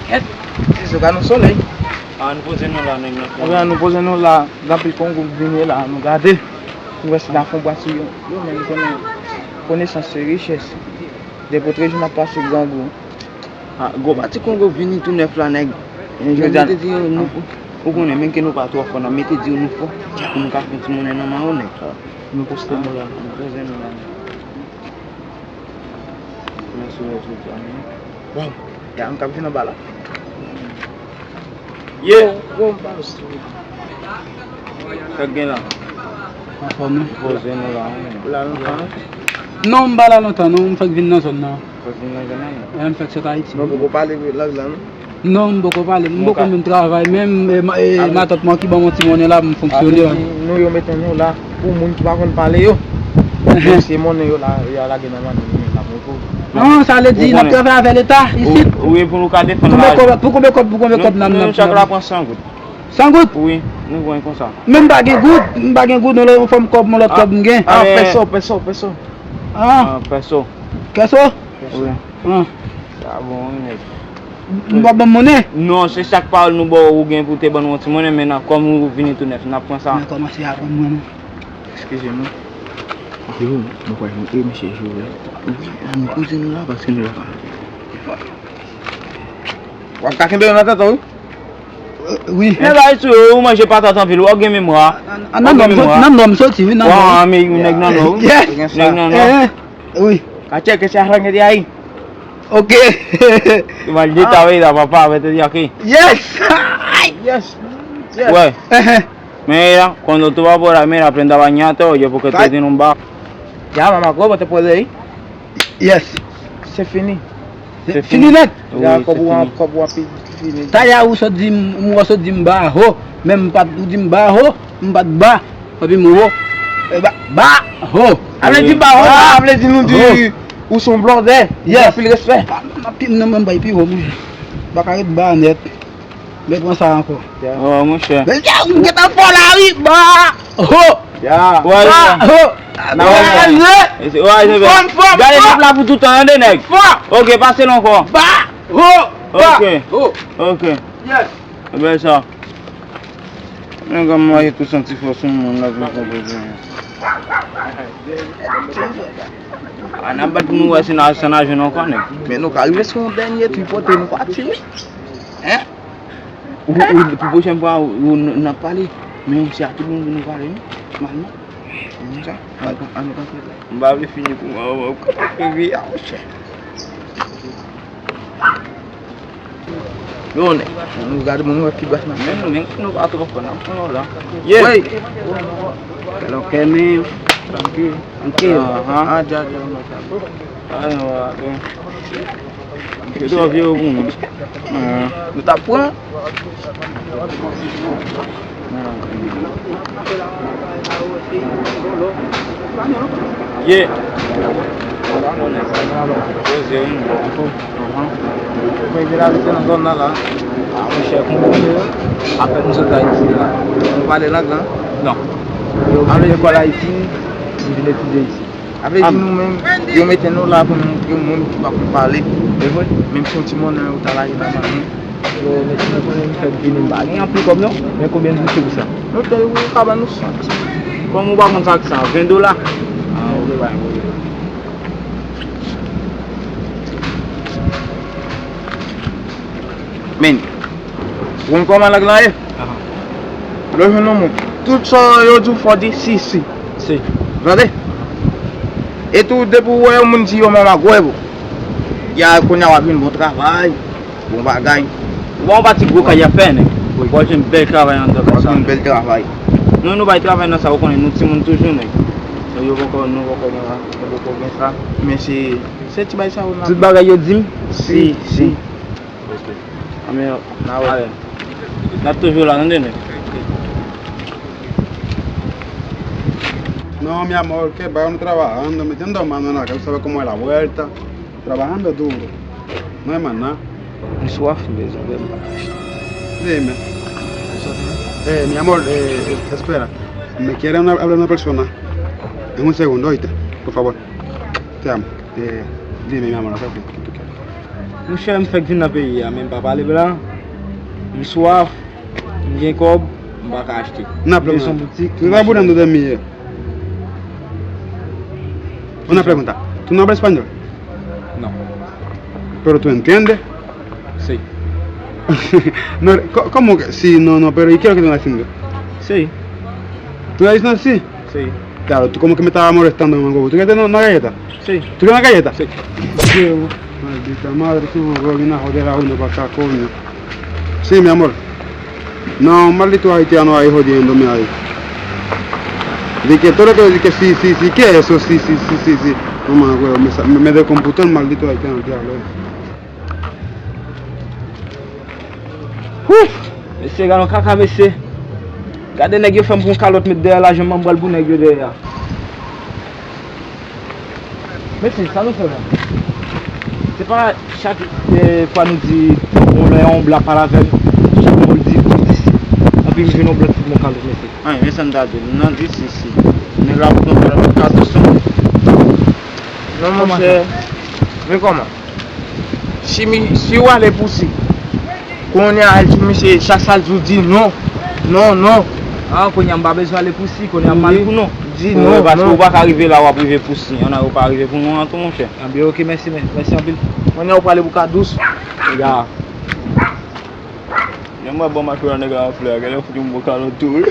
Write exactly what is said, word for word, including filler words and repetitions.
Kèt, se sou ka nou solèy. Ah, nou poze nou la, nèg nan. Ebyen, nou poze nou la, gen anpil Kongo k vini la, nou gade. Nou wè si n a fè yon bwa sou yo. Yo menm konnen konesans se richès. Depi trè jou n ap pase grangou. Ah, gwo pati Kongo vini tou nèf la, nèg. Jodi a, mete di yo, nou, ou konnen, menm ke nou pa twò fò, n ap mete di yo nou fò, pou nou ka fè yon ti monnen nan men yo, nèg. Nou poste nou la. Nou poze nou la. Mèsi, mèsi, mèsi. Bon, ya, m k ap vin anba la. Yeah! Bon, bon, m pa sou. Sa k gen la? Anfòm, wi. Poze nou la, wi. Ou la lontan? Non, m pa la lontan, non, m fèk vin nan zòn nan. Fèk vin nan zòn nan, non? E, m fèk sot Ayiti. Non, poko pale lang lan, non? Non, m poko pale, m poko menm travay, menm, e, ma-, e, matant mwen ki ban mwen ti monnen la, m fonksyone. Nou, yo mete nou la pou moun ki pa konn pale yo. Se monnen yo la, yo lage nan men nou, nou menm n ap repo. Non, sa vle di, n ap travay avè Leta, isit. Wi, pou nou ka defann lajan. Pou konbyen kòb, pou konbyen kòb, pou konbyen kòb n ap, n ap, n ap? Chak la pran san goud. San goud? Wi, nou pran konsa. Men m pa gen goud, m pa gen goud, yon lòt fòm kòb, yon lòt kòb m gen. Ah, pèso, pèso, pèso. Ah. Ah, pèso. Kèso? Wi. Ah. Sa bon, wi, nèg. M pa ban monnen? Non, se chak pawòl nou ba w, ou gen pou te ban nou yon ti monnen, men nan, kòm ou vini tou nèf, n ap pran sa. Mwen kòmanse aprann mwen, non. Eskize mwen. Yo, mwen kwè nou e mesye Joel. Wi, an nou poze nou la, paske nou la. W ap ka kenbe yo nan tèt ou, wi. Wi. Men bay sou yo, ou manje patat anpil, w ap gen memwa. Nan nòm soti, wi, nan nòm. Wa, men yon nèg nan nò, wi. Yes. Nèg nan nò. Eh, eh, wi. Ka tcheke se arrange de ahí. Ok. Maldita vida, papá, vete de aquí. Yes. Yes. Yes. Wè. Eh, eh. Mira, cuando tú vas por ahí, mira, prenda bañate, oye, porque tú tienes un ba- Ya, mama, ¿cómo te puedo ir? Yes. Se fini. Se fini nèt. Ya, kòb ou an, kòb ou an pi fini. Talè a ou sot di m, ou sot di m ba ho, men m pa t, ou di m ba ho, m pa t ba. Epi m ho. E ba, ba ho. A vle di ba ho, a vle di nou di ou se yon blòdè. Yes. Anpil respè. Pa, pa, pi, non, men m bay pi ho, mwen. Ba ka ret ba nèt. Men pran sa ankò. Oh, monchè. Men, m gentan fò la, wi. Ba ho. Ya. Ba ho. Fò, fò. Gade, nèg la pou toutan, tande, nèg. Fò. Ok, pase l ankò. Ba ho. Ba ho. Ok. Yes. E bèl sa. Men kòman mwen tou santi fò sou moun la vin konpoze. A, n ap bat pou nou wè si n a, si n a jwenn ankò, nèg. Men nou ka rive sou yon dènye tripote, nou pati, wi. Hein? Ou, ou, pou pwochèn fwa, ou, ou, n, n ap pale. Men se a tout moun pou nou pale, non? Nòmalman. Konsa, an nou, an nou kanpe la. M pa vle fini pou mwen, mwen, mwen, mwen, mwen, mwen, Yo, nèg, nou gade moun wè ki bas nan men nou, men nou pa twò fò nan fon la. Yeah. Wey. Kèlòkè men, trankil. Trankil. Aha. Ah, dja, dja, mwen sa. Ah, non, ah, bon. Yo twò vye yo pou mwen. Ah. Nou t ap pran. Ye. Poze, wi. Mwen vin abite nan zòn nan la. A, monchè, konprann yo. Apèn m sot Ayiti la. Ou pale lang lan? Non. Yo vin lekòl Ayiti, m vin etidye isit. Sa vle di nou menm, yo mete nou la pou nou montre moun ki pa konn pale. E vre? Menm si yon ti monnen ou ta lage nan men nou. Yo mete nou konnen m fèk vini, m pa gen anpil kòb non. Men konbyen nou touche pou sa? Nou te, ou ka ban nou san. Kòm ou pa konn sa ki sa, ven dola. Ah, ok. Men, ou konn kòman lang lan ye? Aha. Lè w jwenn yon moun, tout sa yo di w fò w di si, si. Si. Tande? E tou, depi w wè yon moun di yo mama gwèbo, ya kounye a w ap jwenn bon travay, bon bagay. Bon, yon pati gwo kay y ap fè, nèg. Wi. W ap jwenn bèl travay anndan kay sa. W ap jwenn bèl travay. Nou, nou bay travay nan sa, ou konnen, nou timoun toujou, nèg. Nou, yo poko, nou poko gen, nou poko gen sa. Men se, se ti bagay sa yo nan. Tout bagay yo di m, si, si. Ok. Anben, n a wè. N ap toujou la, tande, nèg. No, mi amor, que va uno trabajando, metiendo mano en la casa, sabe cómo es la vuelta, trabajando duro. No hay más nada. Un swaf, bezwen bèl bagay. Dime. Eh, mi amor, eh, eh, espera. Me quiere una, hablar una persona. En un segundo, ¿oíste? Por favor. Te amo. Eh, dime, mi amor, ¿qué tú quieres? Monchè, m fèk vin nan peyi a, men m pa pale blan. M swaf, m gen kòb, m pa ka achte. N ap bezwen boutik. Tout sa boudan de dèmi ye. Una pregunta. ¿Tú no hablas español? No. ¿Pero tú entiendes? Sí. No, co- ¿cómo que sí? No, no, pero ¿y qué es lo que tú estás haciendo? Sí. ¿Tú estás diciendo sí? Sí. Claro, ¿tú cómo que me estabas molestando, mamá? ¿Tú quedaste una galleta? Sí. ¿Tú quieres una galleta? Sí. Dios, maldita madre, ese mamá viene a joder a uno para acá, coño. Sí, mi amor. No, un maldito haitiano ahí jodiéndome ahí. De que todo lo que dice que sí, sí, sí, ¿qué es eso? Sí, sí, sí, sí, sí. No más, güey, me, sa- me, me descomputó el maldito haitiano, diablo. Uf! Mesye, gade yon kaka, mesye. Gade nèg yo fè m pou yon kalòt met dèyè lajan m, m pral pou nèg yo dèyè a. Mesye, sa nou fè menm? Se pa chak eh, fwa nou di yon lè yon blan pale avè m, chak mò l di, di si. Anpi m jwenn yon blan ki fè m yon kalòt, mesye. Ay, men sa m ta di w, m nan di si, si. Nèg la pran kalòt katon sou mwen. Non, monchè. Men kòman? Si mi, si w ale pou si, kounye a al di misye, chak sa l di w di non, non, non. Ah, kounye a m pa bezwen ale pou si, kounye a m ale pou non. Di non, non. Paske ou pa ka rive la, w ap rive pou si. Ann, ou pa rive pou non an tou, monchè. Anben, ok, mèsi, men, mèsi anpil. Kounye a ou prale pou ka dous. Ya. Jan m wè bon match la nèg la ap fè a, genlè fout yon bon kalòt tou, wi.